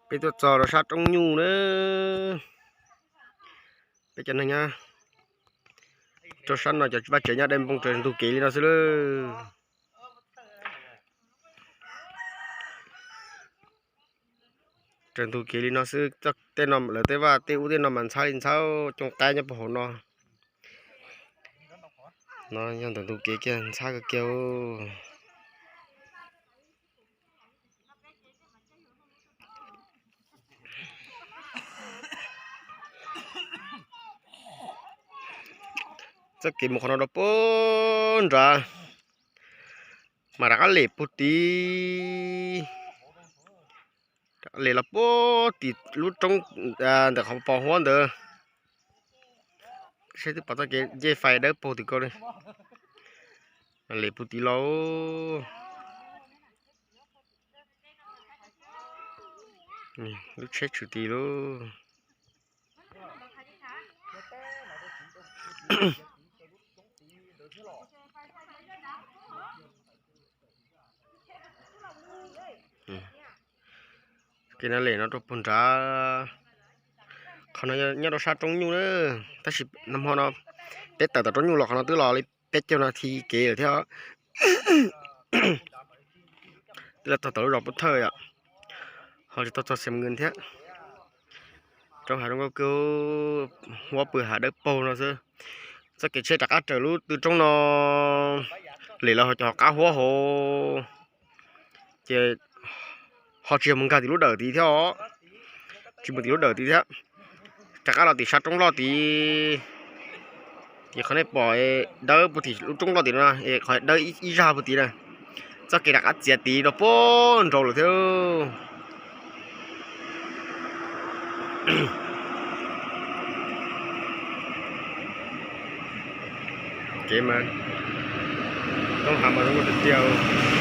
Peb tuaj txog rau sab roob nyuj na. Peb cov neeg nyob rau sab no cov vaj tsev nyob dawb npoo raws ntug kev li no xwb lawm. Raws ntug kev li no xwb, tej no lawv tej vaj tej ub tej no mas ntxhab li ntxhab, cooj qaib nyob puag hauv no. No yog ntawm ntug kev kiag ntxhab kawg kiag. Txoj kev mus qhov no rau puag nrad mas rov qab lem puag tid, lem los puag tim lub roob ntawm qhov pos huab ntawd. Seb twb pom txoj kev ncej fais dawb paug tim ko li. Lem puag tid los. Lub tsheb tshwm tid lauj. Kev no lem no rau puag nrad. Qhov no nyob rau sab roob nyuj na, tab sis nag hmo no peb tawm tom roob nyuj los qhov no twb los li peb caug nas this kev lawm thiab. Twb los txog tom lub zos Pub Thawj yom, ho tsis tau txog Xiam Nkees thiab. Roob hav zoo nkauj kawg, huab pw hav dawb paug no xwb. Txoj kev tsheb rov qab raws lub tw roob no lem los ho cov hauv qab huab hauv, ces ho tsis yog mus nkag tim lub dawm tid thiab os. Tsis mus tim lub dawm tid thiab, rov qab los tim sab roob loj tid. Ces qhov nej pom dawb puag tim lub roob loj tim no es qhov dawb ib zaj puag tid na. Txoj kev rov qab txiav tid rau puag nraud lawm thiab. Kev mas, roob hav mas zoo nkauj tiag tiag.